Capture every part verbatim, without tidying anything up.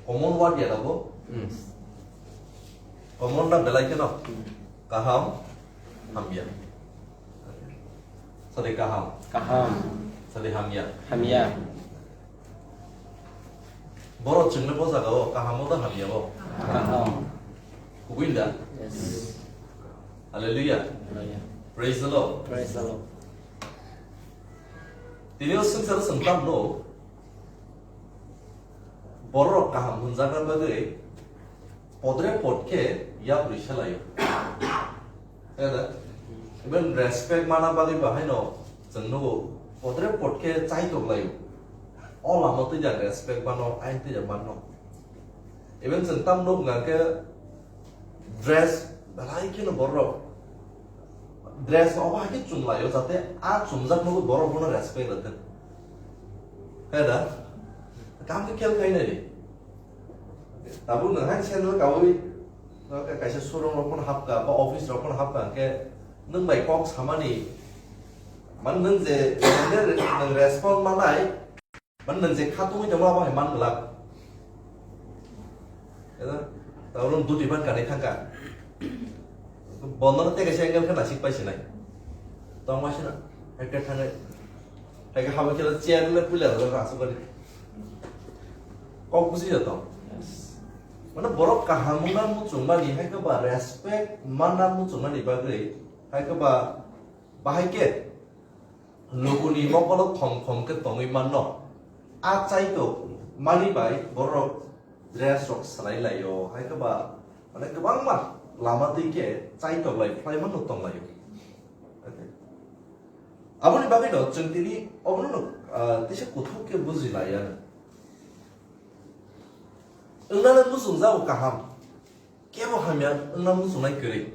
Common word ya abo? Hmm. Common na belai kheno? Hmm. Kaham, hamya. Sadi kaham. Kaham. Sadi hamya. Hamya. Borok chwngno bo jaga o kaham o da hamya o? Kaham. Kubui da? Yes. Hallelujah. Hallelujah. Praise the Lord. Praise the Lord. Tini o swngcharo chwng tamno borok kaham hwnjakna bagwi podre pod khe yapri selaio. Eda, even respect mana bagwi bahaino chwng nugo podre pod khe chaitok laio. O lama twi jak respect mano, ain twi jak mano. Even chwng tam nuk hwnka khe dress belai kheno borok dress obo hai khe chum laio, jate a chumjak nugo borok bono respect rwthwk. He da? Kam khe khel khai nai di. Tabuk nwng hai sandal kaui, kaisa showroom rok phano hapka, ba office rok phano hapka, hwnkhe nwng bai kok samani, man nwng je, nwng respond manai, man nwng je kha tungwi tongo, abo hai man glak. Eda, tabuk nwng duty ban kanwi thangka. Bondo no tei kaisa angle khe nasik pai sinai. Tongma sina, hai khe thangai. Hai khe habo khe chair le puila rwjak asuk kari. Kok busi jato. Mane borok kaham wngna muchungmani, hai khe ba respect manna muchungmani bagwi, hai khe ba bahai khe lukuni mokolo thom thom khe tongwi manno. A chaitok mani bai borok dress rok swlai laio, hai khe ba mane kwbangma lama twi khe chaitok lai phlai manno tong laio. Aboni bagwi no chwng tini obono no, ah, tisa kuthuk khe buji laiya. Wngnano muchung jago kaham, kebo hamya wngna muchungnai kwrwi.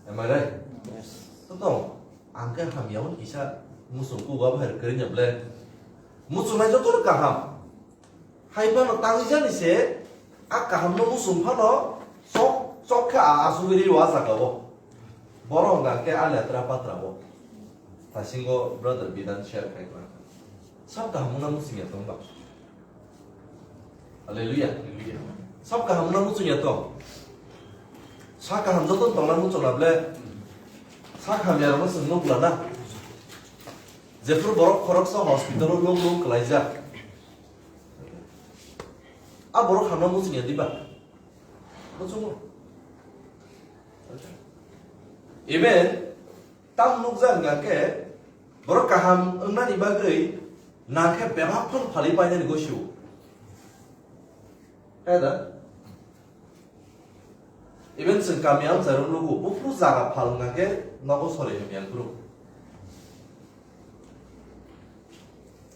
Am I right? Yes. To tong, ang khe hamya wng kisa muchung kugo abo hai kwrwi nya ble. Muchungnai jotono kaham. Hai phano tangwi jani se, a kahamno muchung phano chok, chok khe a asugwi rio a jagao. Borok hwnka khe a letra patra o. Thasingo brother Bidan share khai kha. Sab kaham wngna muchung ya tong ba? Hallelujah. Sab kaham wngna muchung ya tong? Sa kaham joto tongna muchung na ble. Sa kaham ya rokno chwng nukla na. Jephuru borok khoroksa hospital o lung lung kwlaijak. A borok hamna muchung ya diba? Muchungo. Even tam nukjak hwnka khe borok kaham wngnani bagwi nang khe bebak phano phalwi painani gosio. He da? Even chwng kami amchairo nugo, buphuru jaga phal wngkha khe nogo sori hamya phuru.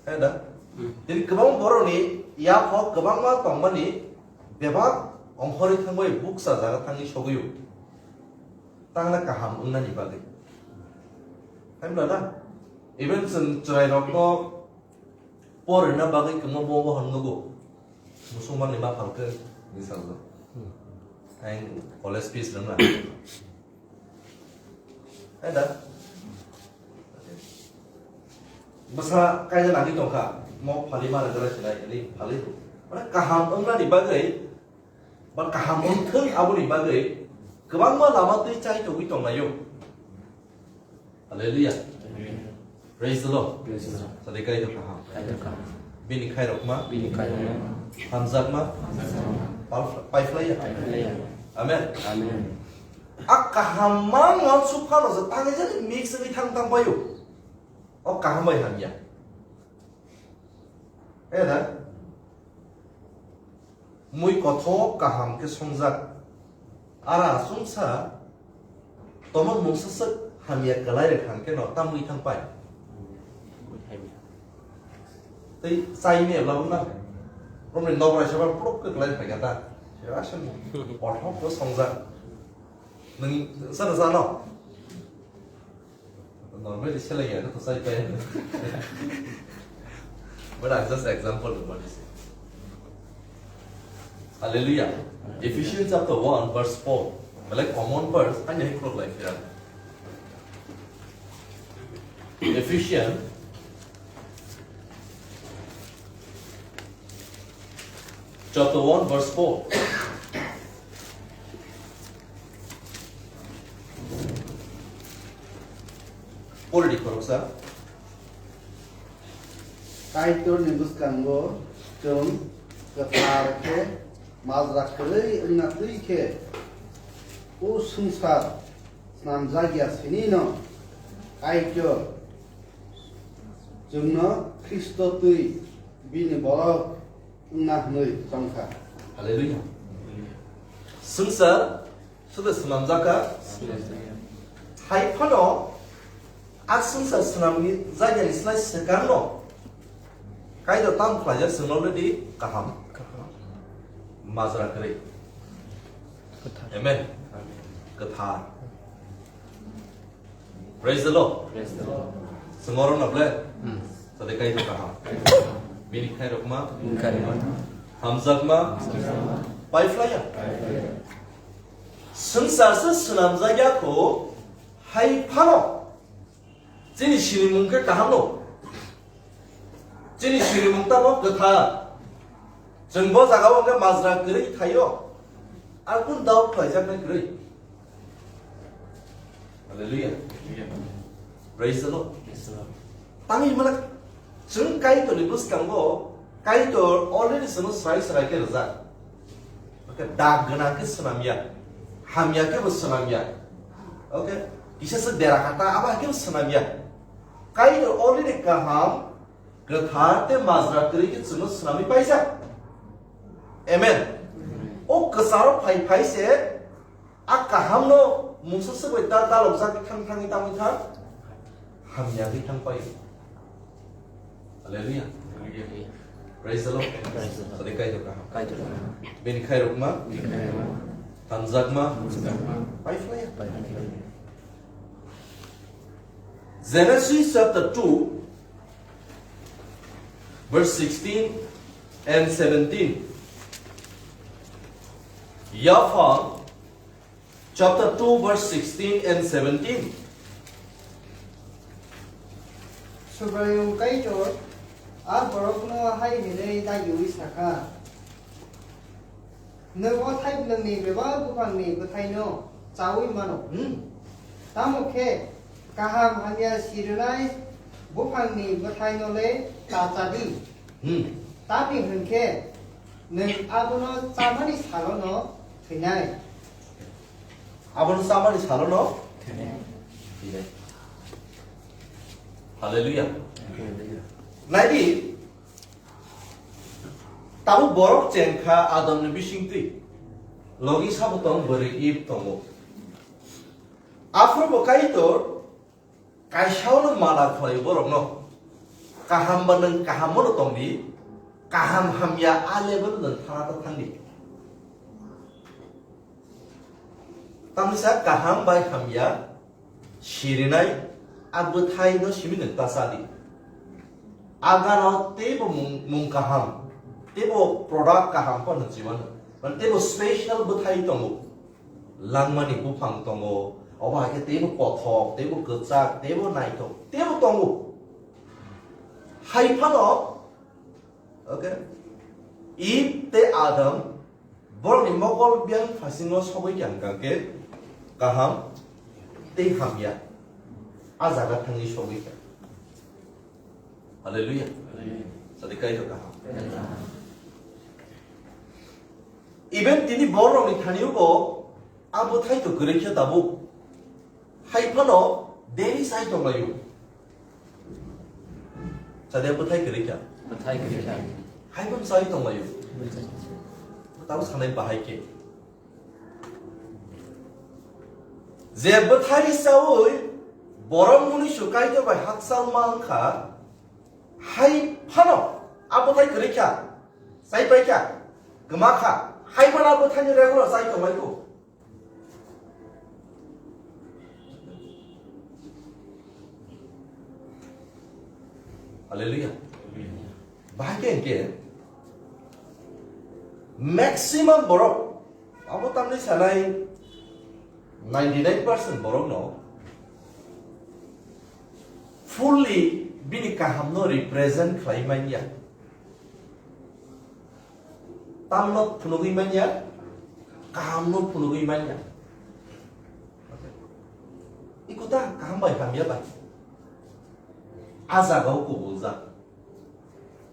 He da? Hmm. Tini kwbang borokni yaphok kwbangma tongmani bebak ongkhorwi thangbai bukcha jaga thangwi sogwio. Tangna kaham wngnani bagwi. Hamya na? Even chwng chwrairokno Por rwna bagwi kwma bo bo hwn nugo. Musulman ni ma phalkhe ni salno. Ang college fees rwna. Ada. Bwsa kaisa nangwi tongkha. Mo phali ma rwjak sinai, ni phali. Mane kaham wngna ni bagwi Ba kaham wngthwng aboni bagwi kwbangma lama twi chai tongwi tonglaio. Hallelujah. Amen. Praise the Lord. Praise the Lord. Sadi kaitor kaham. Kaitor kaham. Bini khairokma. Bini khairokma. Hamjakma. Hamjakma. Pal-, paiphlaiya. Paiphlaiya. Amen. Amen. A kaham mang uansuk phano se tangwi jani mix wngwi thang tang paio. O kaham bai hamya. Era mui kothok kaham khe songjak. Ara aswngsa tomon mungsa swk hamya kwlai rwkha hwnkhe no tamwi thang pai. Tei chai me labo na. Romni nokrai saba purok kwklai phaikha ta. Seba aswk kothok khe songjak. Nwng sana sano? Normally seleng ya, to sai pai. But I'm just example to what you say. Hallelujah. Ephesians chapter one verse four. Belai common verse, ani hai khulok lai phira. Ephesians Chapter one, verse four. Already khoroksa. Kaitorni bwskango chwng kwthar khe majra kwrwi wngna twi khe o swngchar snamjak ya sinino Kaitor chwngno Khristo twi bini borok wngna hwnwi chongkha. Hallelujah. Swngchar suda swnamjakha. Hai phano a swngchar swnamni jagani slai swkangno Kaitor tamo khlaijak chwngno already kaham. Majra kwrwi. Amen. Kwthar. Praise the Lord. Praise the Lord. Chwng oro no ble? Hmm. Sade Kaitor kaham. Bini khairokma. Bini khairokma. Hamjakma. Hamjakma. Paiphlaiya. Paiphlaiya. Swngchar se swnamjak ya kho, hai phano. Chini sinimung khe kaham no. Chini sinimung tamo kwthar. Chwng bo jaga o khe majra kwrwi thaio. Ar kun doubt khlaijaknai kwrwi. Hallelujah. Praise the Lord. Praise the Lord. Tangwi hwnmano chwng Kaitorni bwskango Kaitor already chwngno swrai swrai khe rijak. Okay, dak gwnang khe swnamya. Hamya khe bo swnamya. Okay, kisa se dera kata abo hai khe bo swnamya. Kaitor already kaham, kwthar tei majra kwrwi khe chwngno swnamwi paijak. Amen. O kwcharo phai phai se a kahamno mungsa swbai ta dalokjak thang thangwi tangwi thang, hamya khe thang pai. Hallelujah. Praise the Lord. Praise the Lord. Sadi Kaitor kaham. Kaitor kaham. Bini khairokma. Bini khairokma. Hamjakma. Hamjakma. Paiphlaiya. Paiphlaiya. Genesis chapter two, verse sixteen and seventeen. Yaphang chapter two, verse sixteen and seventeen. Subraiyung Kaitor a borokno hai hwnwi dagiui sakha, "Nwng o thaiblwngni bebak buphangni bwthaino chaui mano. Hmm. Tamo khe kaham hamya sirinai buphangni bwthaino le ta cha di. Hmm. Tamni hwn khe nwng abono chamani salono thwinai." Abono chamani salono thwinai. Hallelujah. Hallelujah. Naidi, tabuk borok chengkha Adamni bisingtwi. Logi sabo tong bwrwi Eve tongo. Aphuru bo Kaitor kaisa ono mana khlaio borokno. Kaham ba nwng kaham ono tongdi, kaham hamya a level nwng thana ta thangdi. Tamni sa kaham bai hamya sirinai a bwthaino simi nwng ta cha di. A gana teibo mung, mung kaham, teibo product kaham phano chimano. Mane teibo special bwthai tongo. Langmani buphang tongo, obo hai khe teibo kothok, teibo kwchak, teibo naithok, teibo tongo. Hai phano, okay, Eve tei Adam borokni mokol biyang phasingo sogwi kha hwnkha khe kaham tei hamya a jaga thangwi sogwi kha. Hallelujah. Hallelujah. Sadi Kaitor kaham. Amen. Even tini borokni thani bo a bwthai to kwrwi khe tabuk. Hai phano daily chai tonglaio. Sadi bwthai kwrwi kha. Bwthai kwrwi kha. Hai phano chai tonglaio. Tabuk sanai bahai khe. Je bwthai chaui borok muni su Kaitor bai hakchal ma wngkha, hai phano a bwthai kwrwi kha, chai pai kha, kwma kha, hai phano a bwthaini regular chai tonglaio. Hallelujah. Bahai khe hwnkhe maximum borok, abo tamni sanai ninety nine percent borokno fully bini kahamno represent khlai manya. Tamno phunugwi manya, kahamno phunugwi manya. Iko ta kaham bai hamya bai. A jagao kubuljak.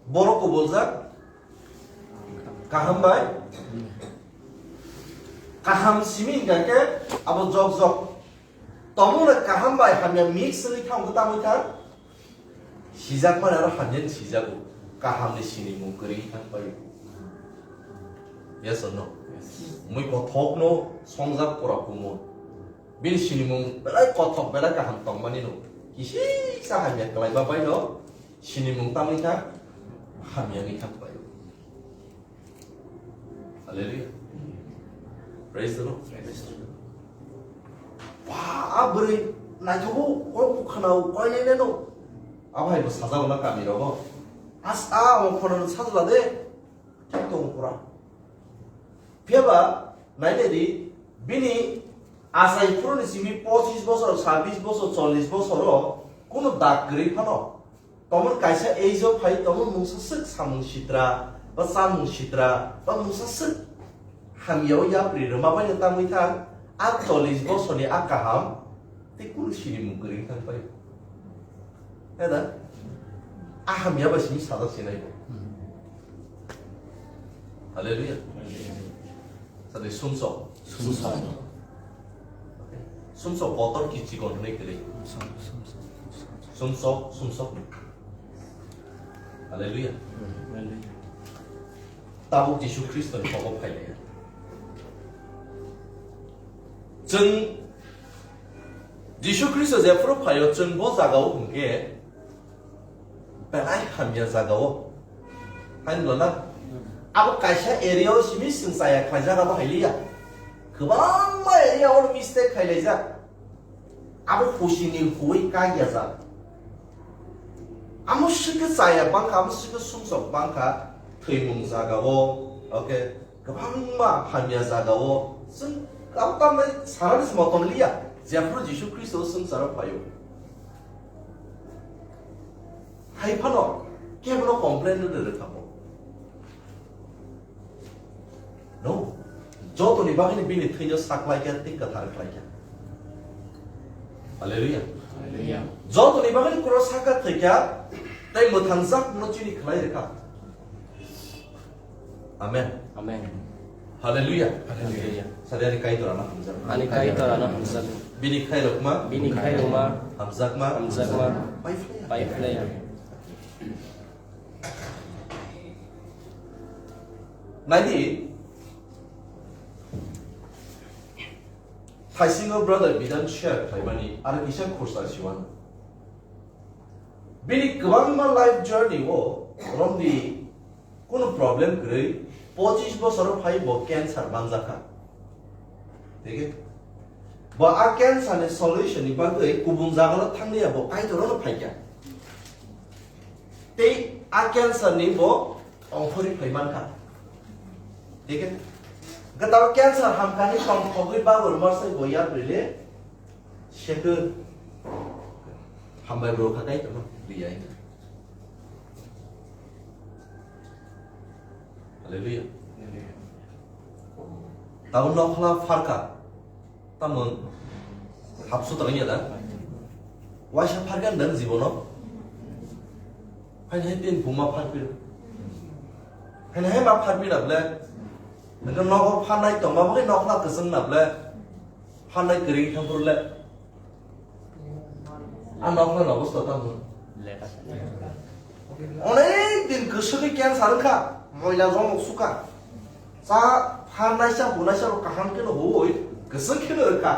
Borok kubuljak. Kaham bai. Kaham simi hingka khe abo jok jok. Tomungno kaham bai hamya mix wngwi thang khe tamwi thang. Sijakmani aro hamya ni sijago. Kaham ni sinimung kwrwi thang pai. Yes or no? Mui kothok no songjak pura kumun. Bini sinimung belai kothok belai kaham tongmani no. Kisisa hamya kwlaiba bai no. Sinimung tamwi thang. Hamya ni thang pai. Hallelujah. Praise the Lord. Ba, a bwrwi naithogo, kok bo khwnao, koi nai nai no. Abo hai bo sajao na kami rogo. As a o khonano sajla de. Thik tong pura. Phiya ba, nai nai di, bini achai phuru ni simi pochis bosor, sabis bosor, chollis bosor o, kuno dak kwrwi phano. Tomon kaisa age o phai, tomon mungsa swk samung sitra, ba chamung sitra, ba mungsa swk hamya o yapri rwma bai no tangwi thang, a chollis bosorni a kaham, tei kunu sinimung kwrwi thang pai. Heda? A hamya bai simi sajak se nai bo. Hallelujah. Sadi sumsok. Sumsok. Sumsok kotor ki chikon hwnwi kwrwi. Sumsok, sumsok. Hallelujah. Tabuk Jisu Khristo ni kogo phailaiya. Chwng Jisu Khristo jephuru phaio chwng bo jagao hwnkhe belai hamya jagao. Haino na? Abo kaisa area o simi chwng chaya khlaijak abo hailiya. Kwbangma area o mistake khailaijak. Abo husini hui kagyajak. Amo swkhe chaya bangkha, amo swkhe sumsok bangkha, thwimung jagao, okay, kwbangma hamya jagao, chwng abo tamni sarani se motom liya, jephuru Jisu Khristo swngcharo phaio. Hai phano kebono complain rwrwi rwkha bo. No. Jotoni bagwino bini thwino saklaikha tei kwthar khlaikha. Hallelujah. Hallelujah. Jotoni bagwino cross saka thwikha tei mwthangjak no chini khlai rwkha. Amen. Amen. Hallelujah. Hallelujah. Sadi ani Kaitor ano hamjak. Ani Kaitor ano hamjak. Bini khairokma. Bini khairokma. Hamjakma. Hamjakma. Paiphlaiya. Paiphlaiya. Naidi, thaisingo brother Bidan share khlaimani aro kisa khorsa siwan. Bini kwbangma life journey o romdi kunu problem kwrwi pochis bosor phai bo cancer manjakha. Thik khe? Bo a cancer ni solution ni bagwi kubun jagao thanglia bo Kaitor no phaikha. Tei a cancer ni bo tongthorwi phai mankha. Thik khe? Gata cancer hamkani tongthogwi bagwi marsai bo yapri le sekhe hambai bro kha Kaitor no liyai. Hallelujah. Tabuk nokhla pharkha. Tamo hapsu tangya da. Waisa pharkha dan jibono. Hai hai tin buma pharpir. Hai hai ma pharpir able. Nang nogo pharnai tongma bai nokhla keseng na ble. Pharnai kering thangpur le. Ang nokhla no bosta tamo. Onek din kwswkwi cancer wngkha, moila jomok sukha. Cha pharnaisa hunaisa rok kaham kheno huwi kwswk kheno wngkha.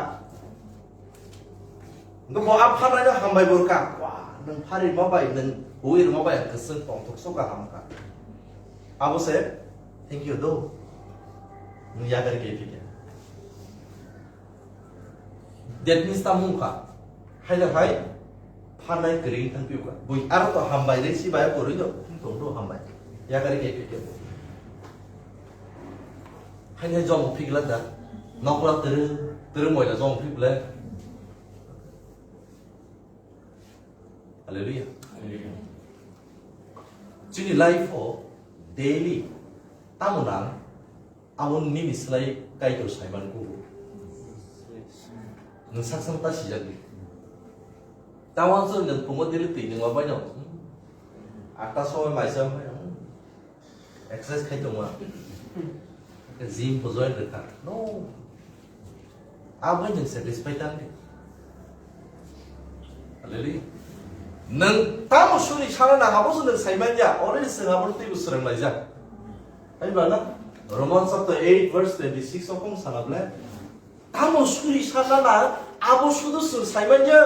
Bo a pharnaino hambai bo rwkha. Wah, nwng pharwi ma bai, nwng huwi rwma bai kwswk tongthok sukha hamkha. Abo se, thank you do. Nwng yagari khe phikha. That means tamo wngkha, hai da hai pharnai kwrwi thang phiyokha. Bui aro to hambai le si bai kwrwi no, tong do hambai. Yagari khe phikha. Hai ne jong phikla da. Nokla turu, turu moila jong phikle. Hallelujah. Hallelujah. Chini life o daily tamo nang Abo nini slai Kaitor saiman kugo. Nwng sak sak ta sijak di. Tamo so nwng pungo dili twi nwng wabai no. Atta somoy maisa wngbai no. Exercise khai tongma. Gym bo join rwkha. No. Abo nwng satisfy tang di. Hallelujah. Nwng tamo suri sana na abo so nwng saiman ya. Already swng abo twi bo swrwng laijak. Hai ba na? Romans chapter eight verse twenty-six o kong sana ble. Tamo suri sana na abo sudu swng saiman ya.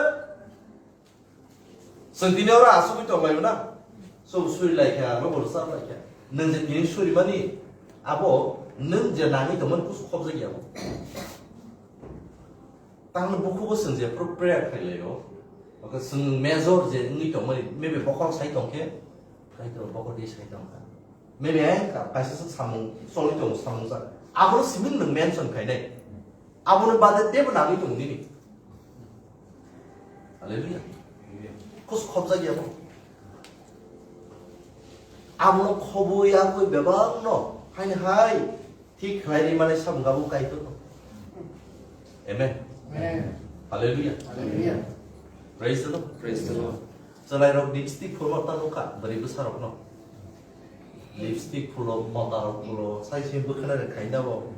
Chwng tini oro asugwi tonglaio na? Chwng suri lai kha, abo bo rwchap lai kha. Nwng je tini suri mani, abo nwng je nangwi tongmani kusu khobjak ya bo. Tangno bukhubo chwng je pro prayer khai laio. Oke chwng major je wngwi tongmani, maybe bokhorok sai tong khe, Kaitor bokhordi sai tong kha. Maybe ang ka-, kaisa sa samung choli tongo, samung sa. Abono simi nwng mention khainai. Abono bade tebo nangwi tongo nini. Hallelujah. Kus khobjak ya bo. Abono khobwi abwi bebak no. Haini hai. Thik khlai ri mani samung abo Kaitor no. Amen. Amen. Hallelujah. Hallelujah. Praise the Lord. Praise the Lord. Chwlairok lipstick phulma ta nukha, bwrwi bwsarokno. Lipstick phulo, mota rok phulo, sai se bwkhana rok khaina bo.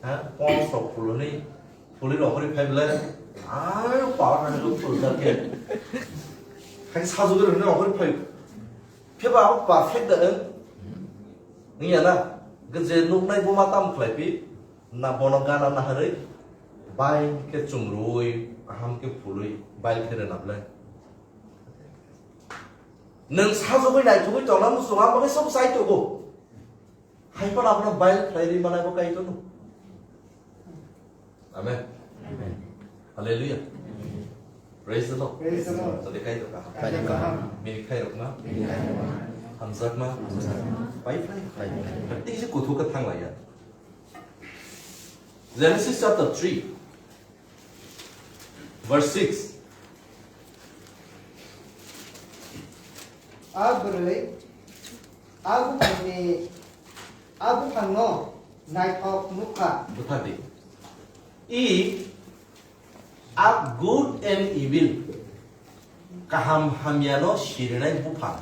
Ha, pons rok phuloni, phulwi rok ri phai bwle, ai, power rok phul jar khe. Hai sajugwi rok rok ri phai. Phiba abo perfect da wng. Wngya na? Gje nuknai buma tam khlai phi, na bono gana naharwi, bai khe chumrui, kaham khe phulwi, bai khe rwna bwle. Nwng sajagwi naithogwi tongna muchungo, amo khe sobo chai tongo. Hai phano abono bail khlai ri manai bo Kaitor no. Amen. Amen. Hallelujah. Praise the Lord. Praise the Lord. Tadi Kaitor kaham. Kaitor kaham. Bini khairokma. Bini khairokma. Hamjakma. Hamjakma. Pai phai. Pai phai. Tei se kuthuk ka thang laiya. Genesis chapter three. Verse six. A bwrwi a buphangni, a buphangno naithok nukha. Bwthar di. I a good and evil, kaham hamyano sirinai buphang.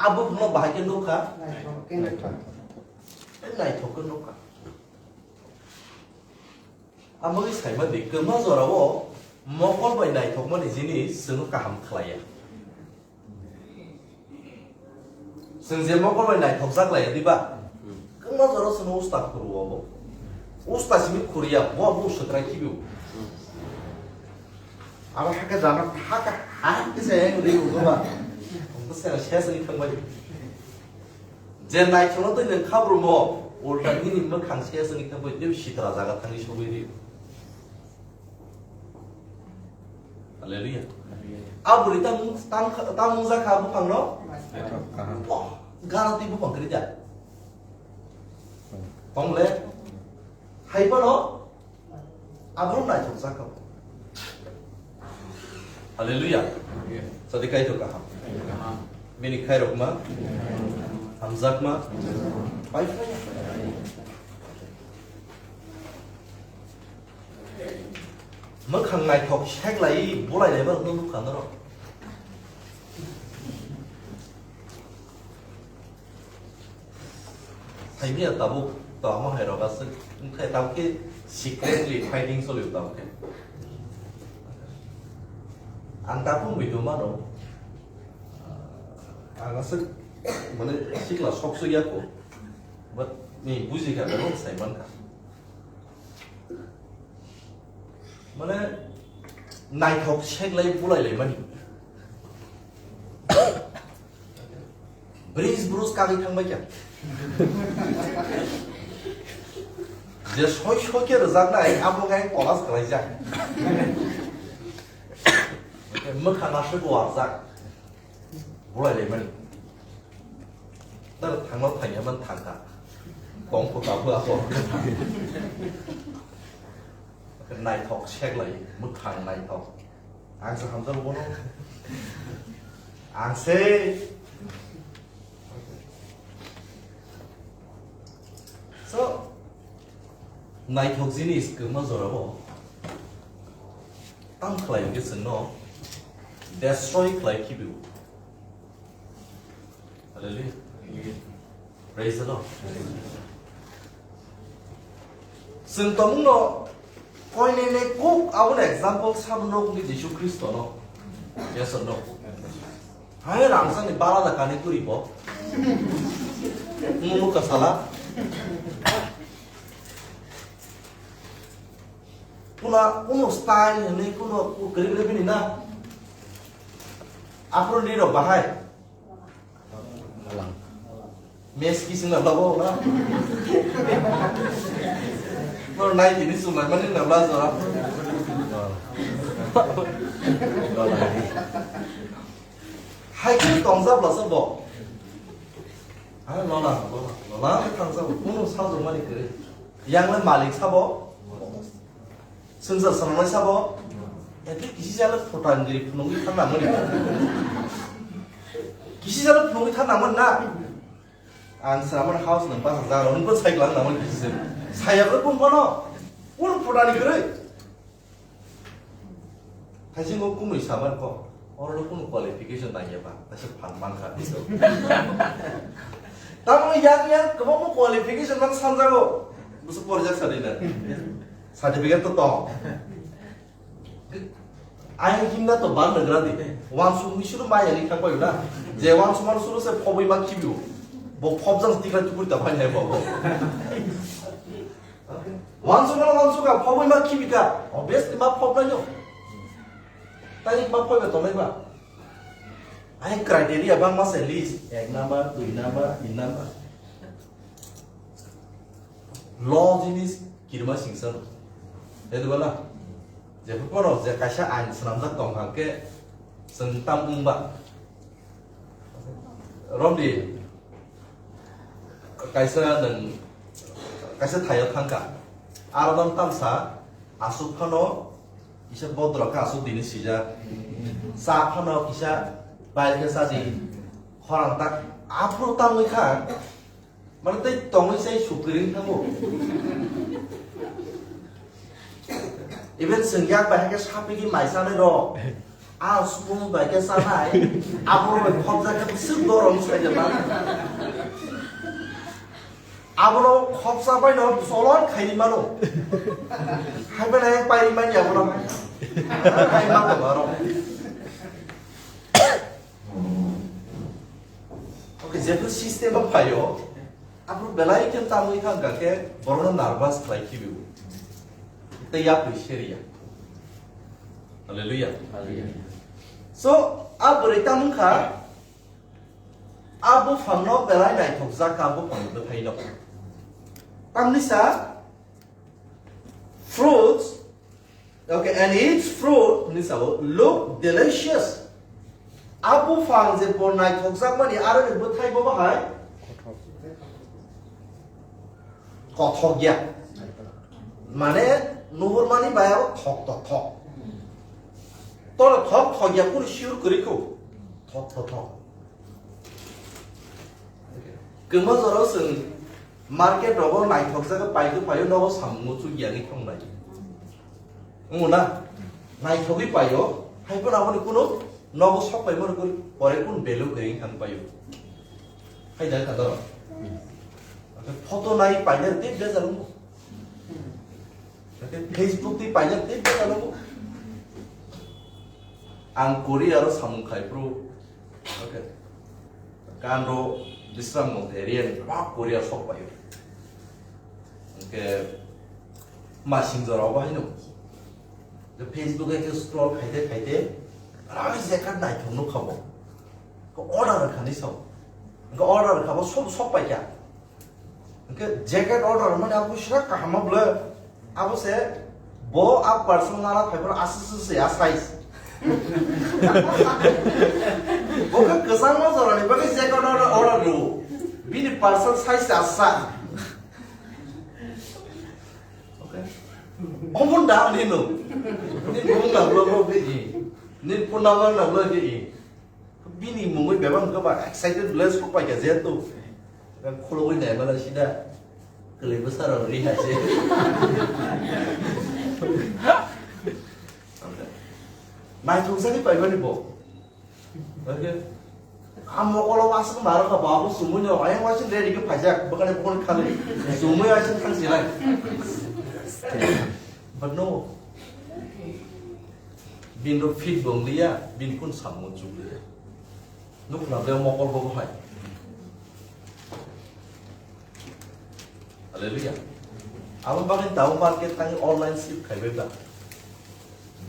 A buphangno bahai khe nukha? Naithok khe nukha. Naithok khe nukha. Amo khe saima di, kwma jorao mokol bai naithokmani jinis chwngno kaham khlaiya. Chwng je mokol bai naithokjak laiya diba? Kwma jorao chwngno usta khuru obo. Usta simi khuriya, bo abo swkrai khibiu. Abo hakhe jana hakhe hakhe se ri ugo ba. Bo se se se thangbai. Je naithokno twi nwng khabrumo, ulta nini mwkhang se se wngwi thangwi tei sitra jaga thangwi sogwi rio. Hallelujah. A bwrwi tamo, tam, tamo wngjakha buphangno? Naithok kaham. Boh, gana twi buphang kwrwi da. Tong le, hai phano, Abono naithok jakha. Hallelujah. Sadi Kaitor kaham. Bini khairokma, hamjakma, pai phai. Mwkhang naithok seklai, bulai laiba nukha norok. Phaimya tabuk to amo hai rok aswk wngkhe tabuk khe secretly fighting choli tabuk khe. Ang tabuk wngwi tongmano, ang aswk mane sikla sok sui ya kho, but ni buji kha, belong sai man kha. Mane naithok seklai bulai lai mani. Bris brus kagwi thangbai kha. Je soi soi khe rwjaknai, abo khe kolas khlaijak. Mwkhang aswk warjak. Bulai lai mani. Dar thangma thangya man thangkha. Kong kho tabuk ako. Naithok seklai, mwkhang naithok. Ang se hamjak bono. Ang se. So, naithok jinis kwbangma jorao tam khlai hwnkhe chwngno destroy khlai khibiu. Hallelujah. Praise the Lord. Chwng tongmungno koinene kuk abono example sabo nok ni Jisu Khristo no. Yes or no? Hai rangchak ni bala da kani kuri bo. Munu kasala. Kuna kuno style ni kuno kuri kuri bini na. Apro ni ro bahai. Mes kising na labo na. No nai tini sungai mani na bla jora. Hai khe tongsa bla sabo. Hai lola lola lola tongsa kuno sabo mani kere. Yang le malik sabo. Swngchar swnamnai sabo, ete kisi jalo photangiri phunugwi thang nangmani. Kisi jalo phunugwi thang nangmani na. Ang swnamani house nang basa jaro, nungbo cycle ang nangmani kisi jalo. Saya bro kun bono, kun photani kwrwi. Haisi ngo kumui saman ko, oro no kunu qualification nangya ba, kaisa phan mankha. Tamoni yang yang kwbangma qualification mang sanjago, busu porjak sadina. Certificate to tong. Ayang himna to ban nagra di. Wansuk misuru maya ni khakbai na. Je wansuk man suru se phobwi ma khibiu. Bo phobjang tikla tukur ta phai hai bo. Wansuk man wansuk ka phobwi ma khibika. Obviously ma phob na yo. Tani ma phobwi to mai ba. Ayang criteria bang ma se list. Ek number, dui number, tin number. Law jinis kirima singsa. Tei dubala. Jephuno je kaisa ain swnamjak tong kha khe chwng tam wng ba. Romdi kaisa nwng kaisa thaio thang kha. Aro bang tamsa aswk phano kisa bodro kha aswk dini sijak. Cha phano kisa bail khe cha di. Khorang tak aphuru tangwi kha. Mane tei tongwi sai sukri wng thango. Even chwng yak bai hakhe sapigwi mai chanai rok. A spoon bai khe chanai. Abo bai khopjak khe swk dorong sai jema. Abono khopsa bai no cholon khaini mano. Hai bai nai pai mani abono. Hai ma ko baro. Oke, jephru system o phaio, aphru belai khe tamwi thang kha khe borokno nervous khlai khibiu. Tei yapri seriya. Hallelujah. Hallelujah. So, a bwrwi tamung kha, a buphangno belai naithokjak kha, a buphangni bwthaino. Tamni sa, fruits, okay, and its fruit, hwnwi sao, look delicious. A buphang je bo naithokjakmani, aroni bwthai bo bahai kothok ya. Mane, nuhurmani bai abo thok to thok. Toro thok thok ya, kunu sure kwrwi kho. Thok to thok. Kwma jorao chwng market rogo naithok jaga paikhe paio, nogo samung muchuk ya ni khongnai. Wngmo na? Naithogwi paio, hai phano aboni kunu nogo sok paimani kunu pore kunu value kwrwi wngkha paio. Hai da kha doro. Photo nai paina tei bejal wngmo. Hwnkhe Facebook twi paijak tei bwskango. Ang Korea ro samung khai phuru. Okay. Kando Bisramganj area ni ba Korea sok pai. Hwnkhe masing jora bo haino. The Facebook e scroll khaite khaite, rai jacket naithok nukha bo. Ko order khani sao. Ko order kha bo sok sok pai kha. Hwnkhe jacket order mani abo sra kaham ma bwle. Abo se bo a person nana phai phano aswk se a size. Bo khe kwchangma jorani bagwi jacket order, order rwo. Bini person size se asa. Okay. Omo da ni no. Ni bung na blo blo di. Ni phone number na blo di. Bini mungwi bebak hwnkhe ba excited bwle sok pai kha jehetu. Khulugwi nai mala sida. Kwlwi bwsarok ri hai se. Naithok jani paimani bo. Okay. A mokolo aswk maro kha ba bo sumui no ayang waising ready khe phaijak bwkhani bwkhani khali. Sumui waising thang silai. But no. Bin ro fit bo wng liya, bin kun samung chuk liya. Nukla be mokol bo hai. Hallelujah. Abo bagwi tabuk market thangwi online ship khaibai ba.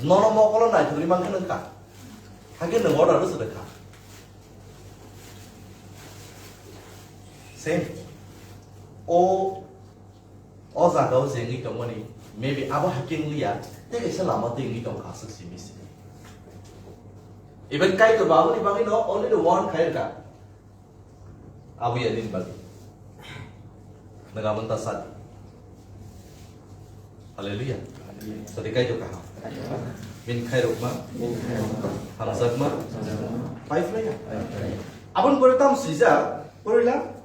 Nono mokolo naithokni mankha nang kha. Hake nang order rw sw kha. Same. O, o jaga o jengwi tongmani, maybe abo hake wng liya, tei kaisa lama twi wngwi tong kha aswk simi simi. Even Kaitor bo aboni bagwi no only the one khai rw kha. Abo ya nini bagwi. Nang abo ta sadi. Hallelujah. Sadi Kaitor kaham. Bini khairokma. Hamjakma. Paiphlaiya. Aboni pore tam swijak. Porila.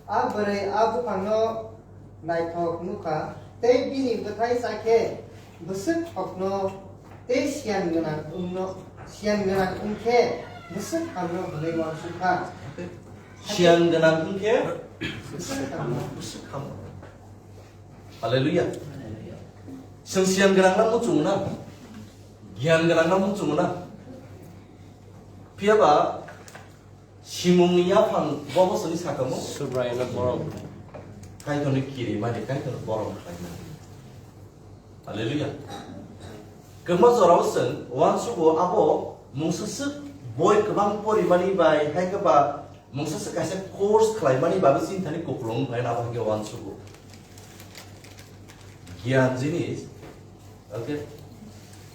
A bwrwi a buphangno naithok nukha, tei bini bwthai cha khe bwswk thokno tei siyan gwnang wngno, siyan gwnang wng khe bwswk hamno hwnwi uansuk kha. Siyan gwnang wng khe bwswk hamno. Bwswk hamno. Hallelujah. Chwng siyan gwnang no muchungo na? Giyan gwnang no muchungo na? Phiya ba Simungni yaphang bo bosongni sakamo Subraiyano borom. Kaitorni kirimani, Kaitorni borom khlaimani. Hallelujah. Kwbangma jorao chwng uansugo abo mungsaswk boi kwbang porimani bai hai khe ba mungsaswk kaisa course khlaimani bagwi chini thani kupulung wng phai abo hai khe uansugo. Giyan jinis, okay?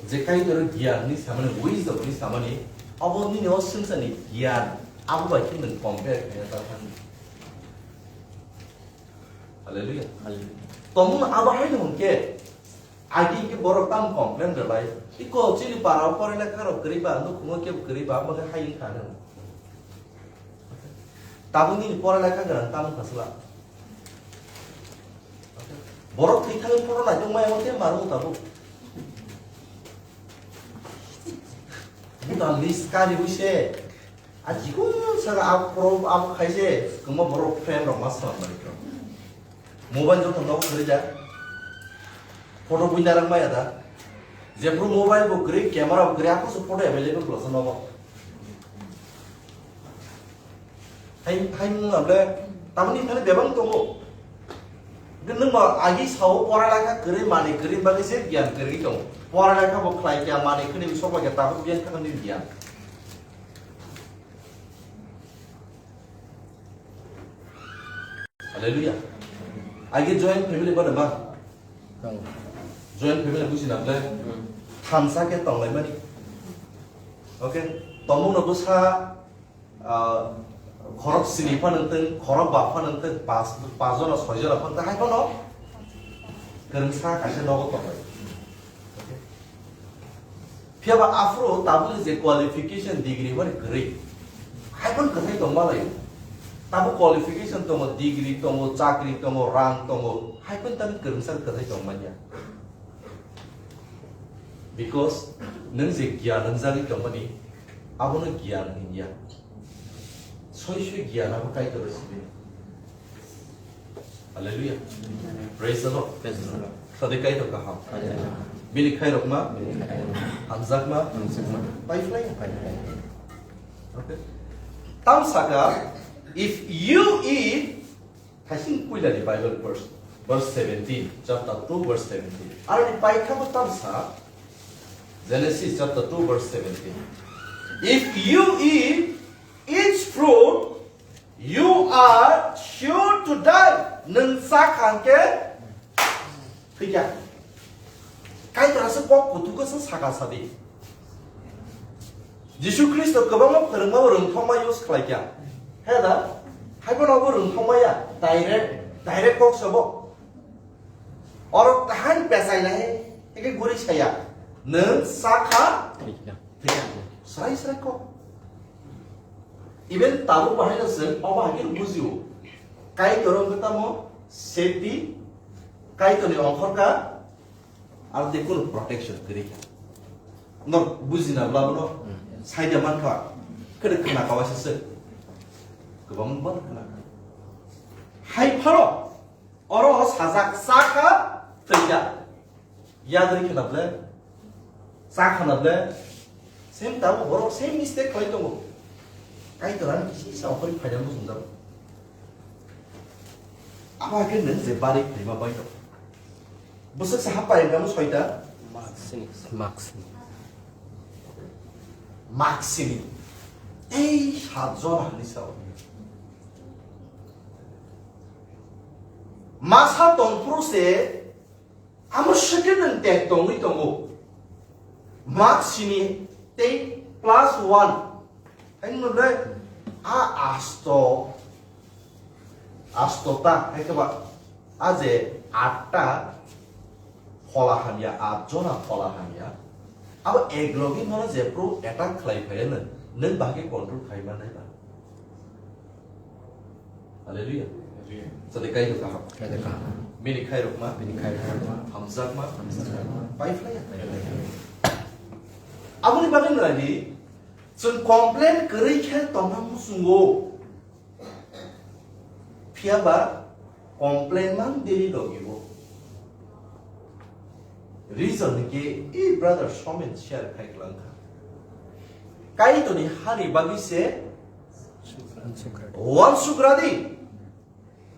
Je Kaitor giyan ni samani, wisdom ni samani, abo nini o swngcharni giyan, abo bai khe nwng compare khaina ta thang. Hallelujah. Hallelujah. Tongmung abo hai no hwnkhe, agi khe borok tamo complain rwlai, iko chini para o porai lekha rok kwrwi ba, nukhungo kebo kwrwi ba, abo khe hai wngkha nang. Tabuk nini pora lekha gwnang tamo kha sla. Borok thwi thangwi photo naitokmaya wngkhe maro tabuk. Buda list kari wise. A jikun saka abo pro abo khaise kwma borok frame rok ma swnam mani kro. Mobile joto nogo kwrwi jak. Photo buina rang maya da. Jephru mobile bo kwrwi, camera bo kwrwi, aphuru photo available bwlasa nogo. Hai hai mung able tamni thani bebang tongo. Nwng bo agi sao pora lekha kwrwi, mani kwrwi bagwi se giyan kwrwi tongo. Pora lekha bo khlai kya, mani kwrwi sok kya, tabuk giyan kha ni giyan. Hallelujah. Agi joint family ba ba. Joint family buji na ble. Thamsa khe tonglai mani. Okay. Tomung no bwsa, ah, khorok sini pha nang teng, khorok ba pha nang teng, pas, pas jona, soi jona pha nang teng, hai phano kwrwngsa kaisa nogo tonglai. Phiya ba aphuru tabuk je qualification degree mani kwrwi. Hai phano kwthai tong malai. Tabuk qualification tongo, degree tongo, chakri tongo, rang tongo. Hai phano tamni kwrwngsa kwthai tong manya. Because nwng je giyan wngjagwi tongmani, abono giyan hwnya. Soi soi giyan abo Kaitor sibini. Hallelujah. Praise the Lord. Praise the Lord. Sadi Kaitor kaham. Hallelujah. Bini khairokma, Bini khairokma. Hamjakma, Hamjakma. Paiphlai. Paiphlai. Okay. Tam saka, if you eat, thaising puila ni Bible verse, verse seventeen, chapter two, verse seventeen. Aroni paikha bo tam sa, Genesis chapter two, verse seventeen. If you eat its fruit, you are sure to die. Nwng cha kha hwnkhe thwikha. Kaitor aswk kok kuthuk khe saka sadi. Jisu Khristo kwbangma phwrwngma rwngthoma use khlaikha. He da? Haiphano abo rwngthoma ya. Direct, direct kok sabo. Oro kaham pesai lai, tei guri saya. Nwng cha kha? Thwikha. Srai srai kok. Even tabuk bahai no chwng obo hai khe bujio. Kaitor wngkha tamo safety, Kaitorni ongkhorka, aro tei kunu protection kwrwi kha. Norok bujina bla bono saida mankha, khede khna kawaisa se. Kwbang ban khna. Hai pharo, oro sajak chakha, thwikha. Yadri khna ble, cha khna ble, same tabo borok same mistake khlai tongo. Kaitor ani kisi sa okhori phaina muchung jago. Abo khe nwng je bari phaima bai tongo. Bwswk sa hapai gam soita. Maksini. Maksini. Maksini. Ei sat jora hani sao. Masa tongphuru se Amo second nwng tek tongwi tongo. Mark sini tei plus one. Hai nwng le a asto, asto ta, hai khe ba a je atta phola hamya, at jona phola hamya. Abo ek logi nono jephru attack khlai phaiya nwng, nwng bahai khe control khai mannai ba. Hallelujah. Hallelujah. Sadi kai kaham. Kai kaham. Bini khairokma. Bini khairokma. Hamjakma. Hamjakma. Paiphlaiya. Paiphlaiya. Aboni bagwi nai di, chwng complain kwrwi khe tongna muchungo. Phiya ba complain mang daily logi o. Reason ni ke, e brother Somen share khai klang kha. Kaitorni hani bagwi se Uansuk radi.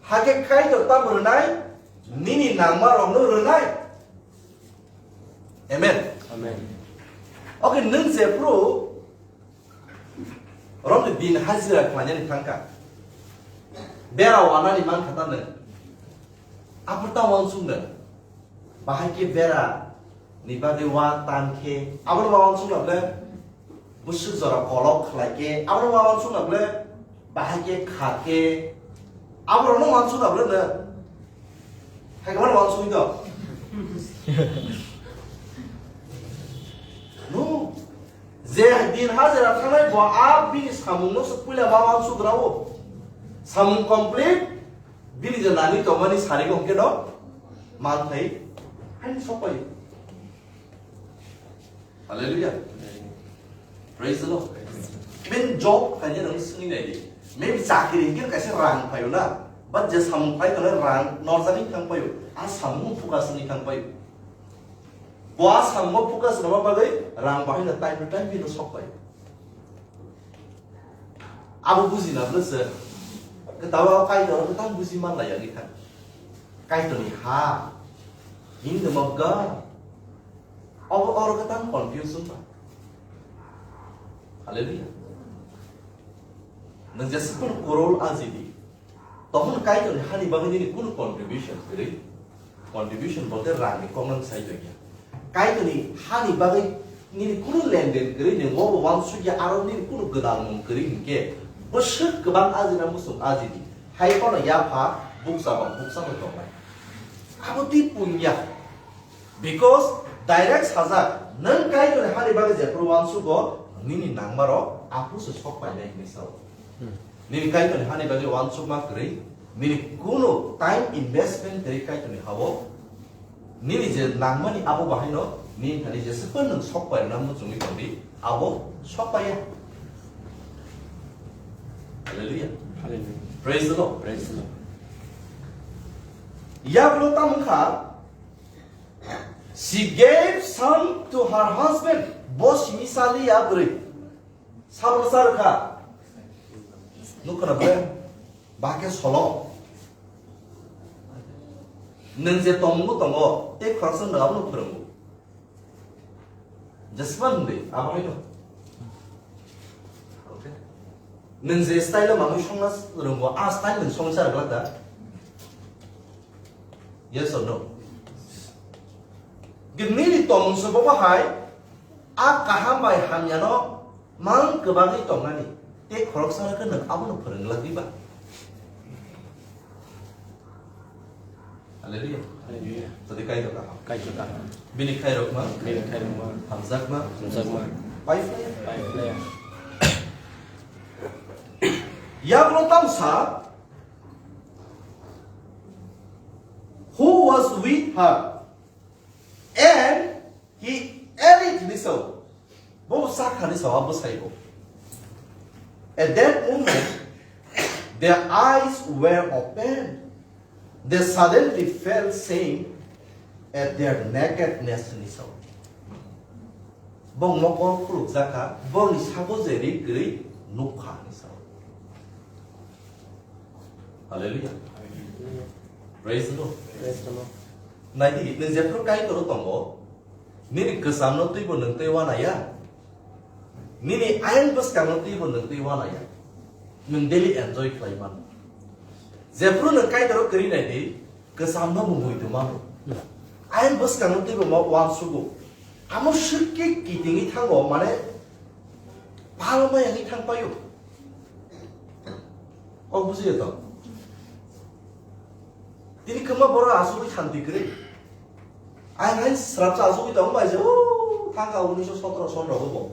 Hakhe Kaitor tamo rwnai, nini nangma rokno rwnai. Amen. Amen. Oke, nwng jephru romni din hajira khlainani thangkha, bera wanani mankha ta nwng. Aphuru ta uansuk nwng. Bahai khe bera ni bagwi wa tan khe, abono ma uansuk na ble, bwswk jora kolok khlai khe, abono ma uansuk na ble, bahai khe kha khe, aborokno uansuk na ble no. Hai khe mano uansuk do. No. Je din hajira thangnai bo a bini samungno se puila ma uansuk rao. Samung complete, bini je nani tongmani sari gong khe no. Manthai, hain sopai. Hallelujah. Praise the Lord. Men job khaina nang sini nai di. Men chakri hingkhe kaisa rang phayo na. But je samung phai kana rang norjani thang payo. A samung focus ni thang payo. Bo a samung focus na bagwi rang bahai na time to time bino sok payo. Abo bujina bwswk. Kwtal o Kaitor kwtal buji manlai ya likha. Kaitorni ha. In the of God. Abo oro kwtal confusion ba. Hallelujah. Nwng jesa kono korol ajidi. Tokon Kaitorni hani bagwi nini kunu contribution kwrwi. Contribution bolte rangni koknang sai tongya. Kaitorni hani bagwi nini kunu lenden kwrwi, nwng obo uansukya aro nini kunu gwdalmung kwrwi hinkhe bwswk kwbang ajina muchung ajidi. Hai phano yapha bukcha bang bukcha no tongnai. Abo twi punya. Because direct sajak, nwng Kaitorni hani bagwi jephru uansugo, nini nangmarok aphuru se sok painai hinwi sao. Nini Kaitorni hani bagwi uansukma kwrwi, nini kunu time investment kwrwi Kaitorni hao, nini je nangmani abo bahaino, nini thani jesukma nwng sok pairwna muchungwi tongdi, abo sok paiya. Hallelujah. Hallelujah. Praise the Lord. Praise the Lord. Yagulo tamo wngkha, she gave some to her husband. Bo simi sali ya bwrwi. Sabro sa rwkha. Nukho na bre? Bahai khe solo. Nwng je tongmung tongo, tei khoroksa nwng abono phwrwngo. Jesma hwnwi, abo haino. Okay. Nwng je style o mamwi songna rwngo, a style nwng songsa rwglak da? Yes or no? Nini tongmung se bo bahai, a kaham bai hamyano mang kwbangwi tongnani, tei khoroksa khe nwng abono phwrwng glak diba? Hallelujah. Hallelujah. Tadi Kaitor kaham. Kaitor kaham. Bini khairokma. Bini khairokma. Hamjakma. Hamjakma. Pai phlaya. Pai phlaya. Yagulo tamsa, with her. And he ate it, hinwi sao. Bo sakha hinwi sao, abo saibo. At that moment, their eyes were opened. They suddenly felt shame at their nakedness, hinwi sao. Bo mokol khulukjakha, boni sabo je ri kwrwi nukha, hinwi sao. Hallelujah. Praise the Lord. Praise the Lord. Naidi, nwng jephru Kaitor tongo, nini kwchamno twibo nwng twi wanaya. Nini ayang bwskangno twibo nwng twi wanaya. Nwng daily enjoy khlai mano. Jephru nwng Kaitor kwrwi naidi, kwchamno bo muitu mano. Ayang bwskangno twibo ma wansugo. Amo swkhe kitingwi thango, mane, palma yangwi thang paio. Kok bujiya to? Tini kwma borok asugwi shanti kwrwi. Ayang hai srapsa asugwi tong bai je, o, thangka unisho sotro son rogo bo.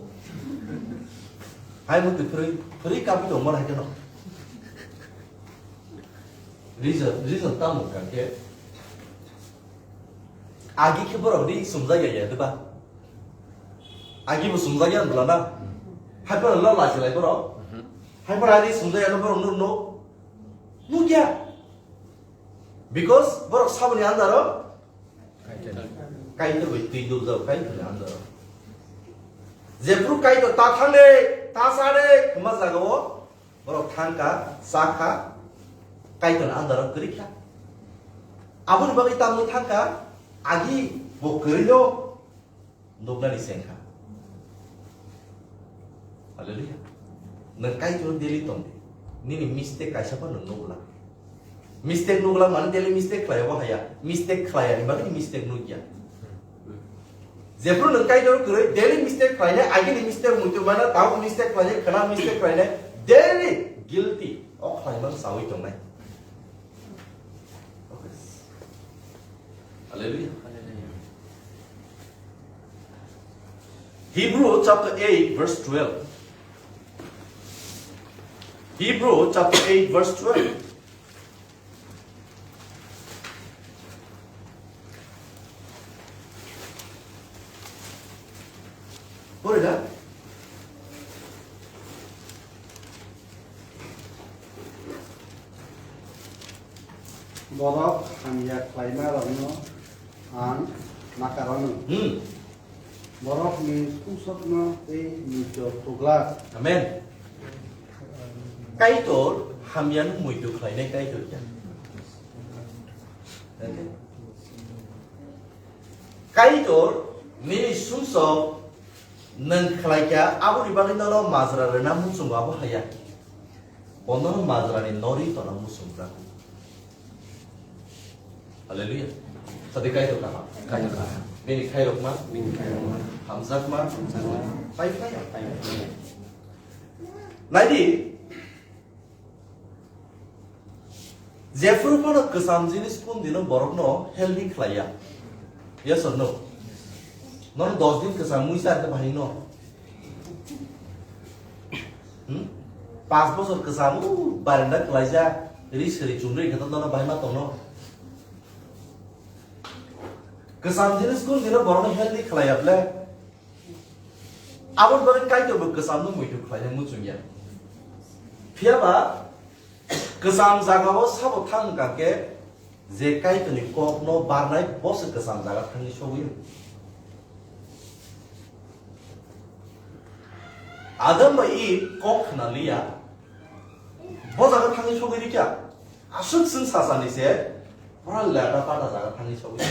Hai muti phwrwi, phwrwi kapi tong mar hai keno. Reason, reason tamo kha khe. Agi khe borok ri sumjak ya ya, diba? Agi bo sumjak ya, bwla na? Hai phano lo lachi lai borok. Hai phano ri sumjak ya, borok nuk nuk. Nuk ya. Because borok saboni andaro Kaitor bai twi duk jao, Kaitorni andaro. Jephru Kaitor ta thang de, ta sa de, kwma jagao borok thangkha, chakha, Kaitorni andaro kwrwi kha. Aboni bagwi tamni thangkha, agi bo kwrwino nuknani chengkha. Hallelujah. Nwng Kaitor daily tong di. Nini mistake kaisa phano nwng nukla. Mistake nukla mani daily mistake khlai bo haya. Mistake khlai ani bagwi mistake nukya. Jephru nwng Kaitor kwrwi daily mistake khlainai, agini mistake muitu mana, tabuk mistake khlainai, khwna mistake khlainai, daily guilty. O khlai man sawi tongnai. Hallelujah. Hebrew chapter eight, verse twelve. Hebrew chapter eight, verse twelve. Pore da? Borok hamya khlaima rokno ang ma karano. Hmm. Borokni sumsokno tei muitu kwplak. Amen. Kaitor hamyano muitu khlainai Kaitor ya. Kaitor nini sumsok nwng khlaikha, aboni bagwi nono majra rwna muchungo abo haya. Bono majrani nori tona muchungjak. Hallelujah. Sadi Kaitor kaham. Kaitor kaham. Bini khairokma. Bini khairokma. Hamjakma. Hamjakma. Pai pai. Pai pai. Naidi, jephru phano kwcham jinis kun dino borokno healthy khlaiya. Yes or no? Nono dos din kwcham mui sa khe bahai no. Hmm? Pas bosor kwcham, uh, barenda khlaijak, ri sri chumri khe to nono bahai ma tongno. Kwcham jinis kun dino borokno healthy khlaiya ble. Aboni bagwi Kaitor bo kwchamno muitu khlaina muchungya. Phiya ba kwcham jagao sabo thang wngkha khe je Kaitorni kokno barnai bo se kwcham jaga thangwi sogwi. Adam bai Eve kok khna liya, bo jaga thangwi sogwi rikya. Aswk chwng sachani se pura leta pata jaga thangwi sogwi.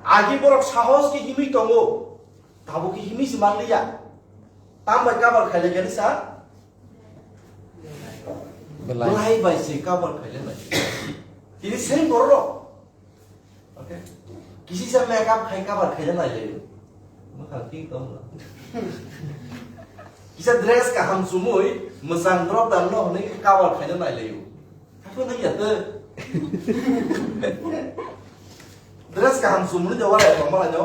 Agi borok sahos khe himwi tongo. Tabuk khe himwi se manliya. Tam bai kabar khailai kani sa? Belai. Belai bai se kabar khailai bai. Tini same borok rok. Okay. Kisi sa makeup khai kabar khailai nai lai. Mwkhang thik tong. Kisa dress kaham chumui, mwchang drop dan no hwnwi kabar khailai nai lai. Haphano ya te. Dress kaham chumui de wala ya mama no.